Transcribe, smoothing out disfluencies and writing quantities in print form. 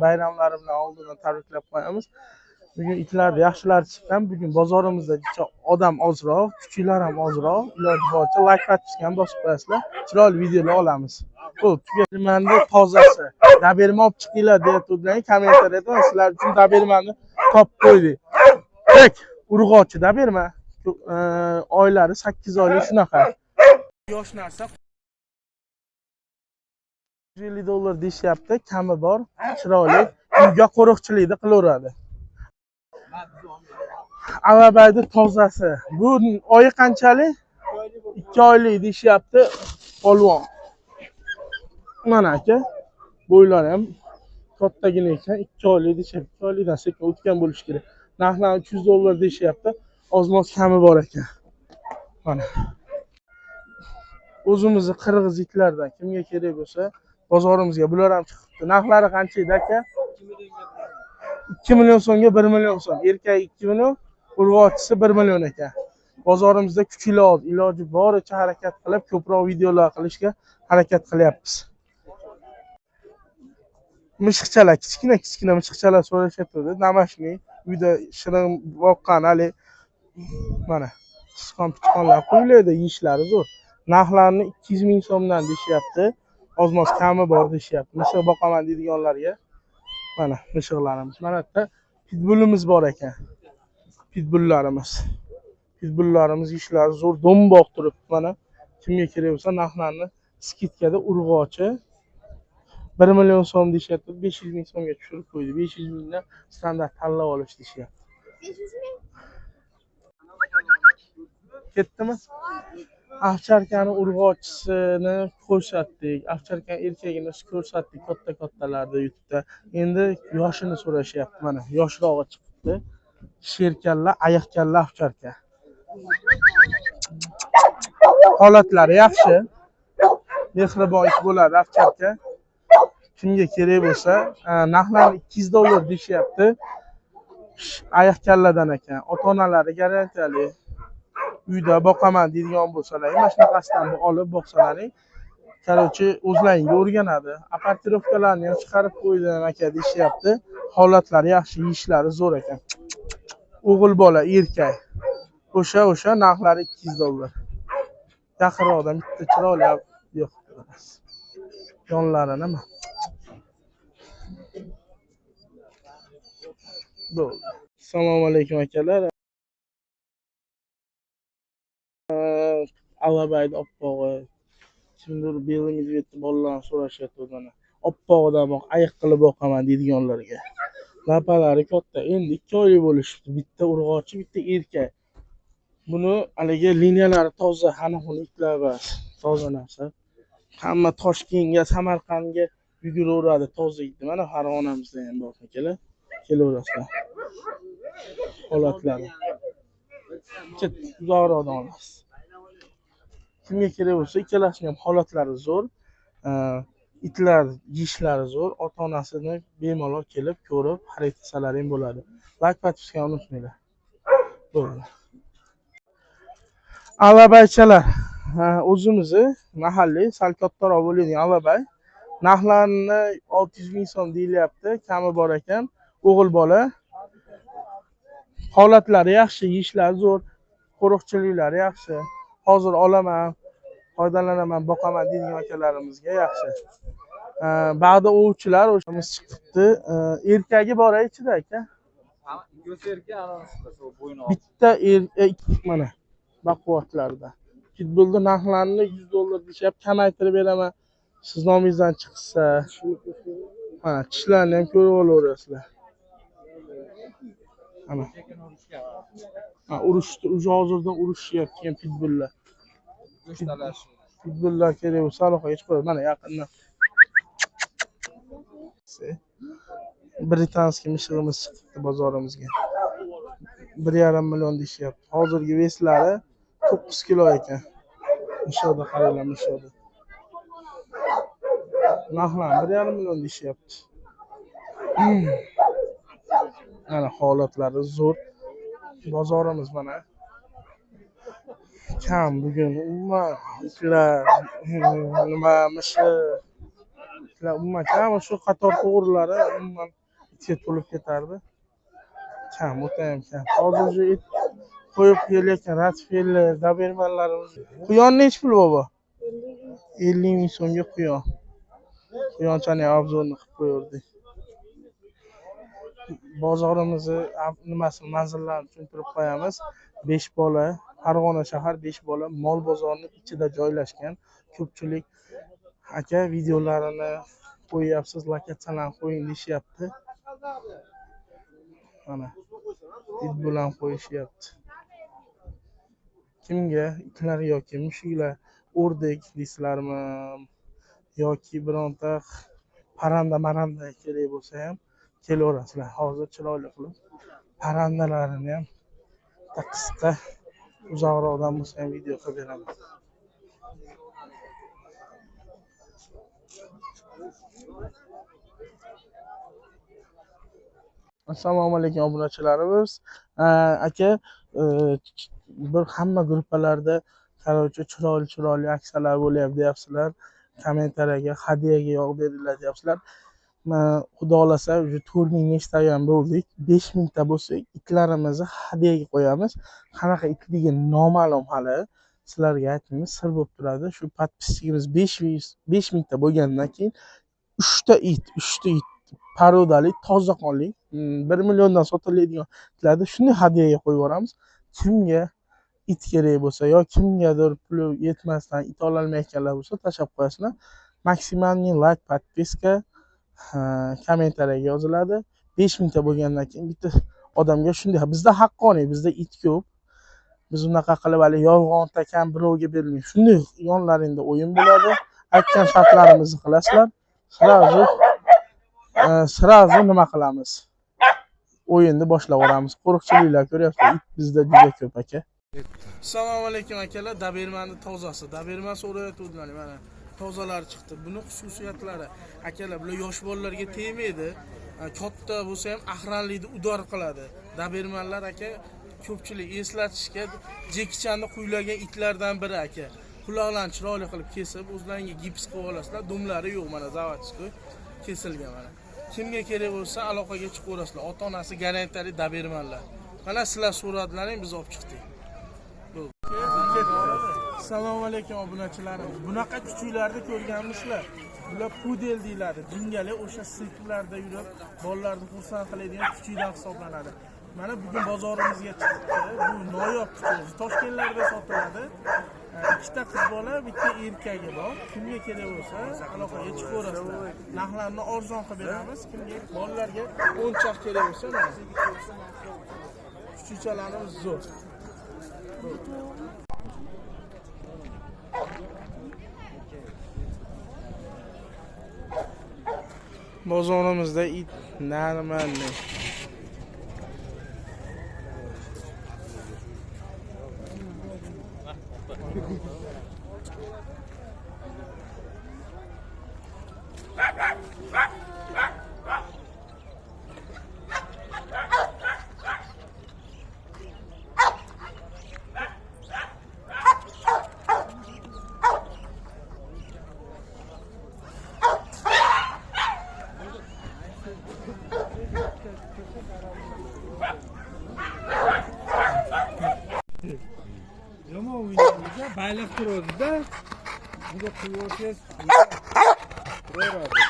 Bayramlari bilan oldindan tabriklab qo'yamiz. Bugun itlar yaxshilari chiqqan. Bugun bozorimizda odam ozroq, kuchuklar ham ozroq. Iloji boricha like подписка ham bosib qo'yasizlar. Chiroyli videolar olamiz. Bu tugatilmanda tozasi. Doberman olib chiqinglar deyotganlar kommentariyada sizlar uchun dobermanni topib qo'ydik. Tak, urg'ochi doberman. Oylari 8 oylik shunaqa. Yosh narsa $150 deyishyapti, kami bor, chiroyli. Uyga qo'riqchilikni qilaveradi. Alabayni tozasi. Bu oyi qanchalik? 2 oylik deyishyapti polvon. Mana aka, bo'ylari ham kattagina ekan, 2 oylik deyishyapti. 2 oylikdan sekin o'tgan bo'lishi kerak. Narxlari $300 deyishyapti. Ozmoz kami bor ekan. Mana. O'zimizni qirg'iz itlardan kimga kerak bo'lsa, bozorimizga bular ham chiqibdi. Narxlari qancha edi aka? 2 million so'mga 1 million so'm. Erkak 2 million, urg'ochisi 1 million ekan. Bozorimizda kuchli oz, iloji boricha harakat qilib ko'proq videolar qilishga harakat qilyapmiz. Mishiqchalar, kichkina kichkina mishiqchalar so'rashyapti. Namashni uyda shirin boqqan hali mana sichqon pichqonlar qo'yiladi, yeyishlari zo'r. Narxlarini 200 ming so'mdan deyishyapti. Ozmoz kami bor deyishyapti. Mishiq boqaman deydiganlarga mana mishiqlarimiz. Mana yerda pitbullimiz bor ekan. Pitbullarimiz. Pitbullarimiz ishlari zo'r, do'mboq turibdi mana. Kimga kerak bo'lsa narxlarni skidkada urg'ochi 1 million so'm deyishyapti, 500 ming so'mga tushirib qo'ydi. 500 mingdan standart tanlab olish deyishyapti. 500 ming? Ketdimi? Ovcharkani urg'ochisini ko'rsatdik. Ovcharkani erkagini ko'rsatdik katta-kattalarda YouTube'da. Endi yoshini so'rashyapti. Mana yoshrog'i chiqibdi. Sherkalla, ayiqkalla ovcharka. Holatlari yaxshi. Mehribon it bo'ladi ovcharka. Kimga kerak bo'lsa, narxlari $200 deyishyapti. Ayiqkalladan ekan. Ota-onalari garantiyali. Uyda boqaman deydigan bo'lsalar, mana shunaqasidan olib boqsalaring, короче, o'zlaringga o'rganadi. Apartirovkalarni ham chiqarib qo'ydim aka deyishyapti. Holatlari yaxshi, yeyishlari zo'r ekan. O'g'il bola, erkak. O'sha narxlari $200. Yaqinroqdan bitta chiroyli yo'q. Yonlari nima? Bo'ldi. Assalomu alaykum akalar. Alabayni oppog'i, kimdir белый medvedni bolalarini so'rashyapti mana. Oppog'idan boq, ayiq qilib boqaman deydiganlarga. Lapalari katta, endi 2 oylik bo'lishibdi. Bitta urg'ochi, bitta erkak. Buni haligi liniyalari toza, xani-xuni itlar emas, toza narsa. Hamma Toshkentga, Samarqandga yuguraveradi toza itni. Mana Farg'onamizda ham bor akalar. Kelaverasizlar. Holatlari. Chet uzoqroqdan olasiz. Kimga kerak bo'lsa, ikkalasining ham holatlari zo'r. Itlar yeyishlari zo'r. Ota-onasini bemalol kelib ko'rib, xarid qilsalar ham bo'ladi. Like подписка unutmanglar. Bo'ldi. Alabaychalar, o'zimizni mahalliy sal kattaroq bo'ladigan alabay. Narxlarini 600 ming so'm deyilyapti, kami bor ekan. O'g'il bola. Holatlari yaxshi, yeyishlari zo'r, qo'riqchiliklari yaxshi. Hozir olaman, foydalanaman, boqaman deydigan akalarimizga yaxshi. Ba'zi ovchilar o'shamiz chiqibdi. Erkagi bor ichida aka. Bitta erkak mana baquvvatlarda. Pitbullni narxlarini $100 deyishyapti, kamaytirib beraman. Siz nomingizdan chiqsa, mana tishlarini ham ko'rib olaverasizlar. Mana. Ha, urushdi, hozirdan urushyapti ham pitbullar. Pitbullar kerak bo'lsa aloqaga chiqadi. Mana yaqindan. Britanskiy mishig'imiz chiqibdi bozorimizga. 1,5 million deyishyapti. Hozirgi veslari 9 kilo ekan. Mishiqda qaranglar, mishiqda. Narxlar 1,5 million deyishyapti. Mana holatlari zo'r. Bozorimiz mana kam bugun. Umuman itlar, nima mishiq. Itlar umuman kam, shu qator to'g'rilari umuman itga to'lib ketardi. Kam, o'ta ham kam. Hozir it qo'yib kelayotgan Rottweiler, Dobermanlarimiz. Quyon nechi pul bobo? 50 ming so'mga quyon. Quyonchani obzorni qilib qo'yardik. Bozorimizni nimasi manzillarini tushuntirib qo'yamiz. 5 bola, Farg'ona shahar 5 bola mol bozorining ichida joylashgan. Ko'pchilik aka videolarini qo'yyapsiz, lokatsiyalarni qo'ying deyishyapti. Mana it bilan qo'yishyapti. Kimga itlar yoki mushuklar, o'rdak deysizlarmi yoki bironta parranda-marranda kerak bo'lsa ham kelaverasizlar. Hozir chiroyli qilib parrandalarini ham bitta qisqa uzoqroqdan bo'lsa ham video qilib beraman. Assalomu alaykum obunachilarimiz. Aka, bir hamma gruppalarda короче chiroyli chiroyli aksiyalar bo'lyapti deyapsizlar. Kommentariyaga hadyaga yog' beringlar deyapsizlar. Xudo xolasa уже 4000 nechta ham bo'ldik. 5000 ta bo'lsa itlarimizni hadyaga qo'yamiz. Qanaqa itligi noma'lum hali. Sizlarga aytmaymiz, sir bo'lib turadi. Shu podpischigimiz 5000 ta bo'lgandan keyin 3 ta it, 3 ta it parodali, toza qonli, 1 milliondan sotiladigan itlarni shunday hadyaga qo'yib yuboramiz. Kimga it kerak bo'lsa yo kimgadir puli yetmasdan it ololmayotganlar bo'lsa tashlab qo'yasizlar. Maksimalniy like, podpiska, kommentariyaga yoziladi. 5000 ta bo'lgandan keyin bitta odamga shunday, bizda haqqoniy, bizda it ko'p. Biz unaqa qilib hali yolg'on takam birovga berilmaydi. Shunday yonlaringda o'yin bo'ladi. Aytgan shartlarimizni qilasizlar. Sразу nima qilamiz? O'yinni boshlab yuboramiz. Qo'riqchiliklar ko'ryapsiz, it bizda juda ko'p aka. Assalomu alaykum akalar, Dobermanni tozasi. Doberman so'rayotganlar mana tozalar chiqdi. Buni xususiyatlari akalar, bular yosh bolalarga tegmaydi. Katta bo'lsa ham ahranlikni udor qiladi. Dobermanlar aka ko'pchilik eslatishga Jekichanni quylagan itlardan biri aka. Quloqlarni chiroyli qilib kesib, o'zlaringga gips qilib olasizlar. Dumlari yo'q mana zavodskiy kesilgan mana. Kimga kerak bo'lsa aloqaga chiqaverasizlar. Ota-onasi garantiyali Dobermanlar. Mana sizlar suratlaring biz olib chiqdik. Assalomu alaykum obunachilarimiz. Bunaqa kuchuklarni ko'rganmisizlar? Bular pudel deyiladi. Jingali o'sha sirklarda yurib, bolalarni xursand qiladigan kuchuklar hisoblanadi. Mana bugun bozorimizga chiqdi. Bu noyob kuchuk. Toshkentlarda sotiladi. Ikkita qiz bola, bitta erkagi bor. Kimga kerak bo'lsa aloqaga chiqaverasizlar. Narxlarni arzon qilib beramiz. Kimga bolalarga o'yinchoq kerak bo'lsa mana. Kuchukchalarimiz zo'r. Bozorimizda it normalniy. Yomon o'ynaydi, bayliq turadi-da. Bunga qo'yib turaveradi.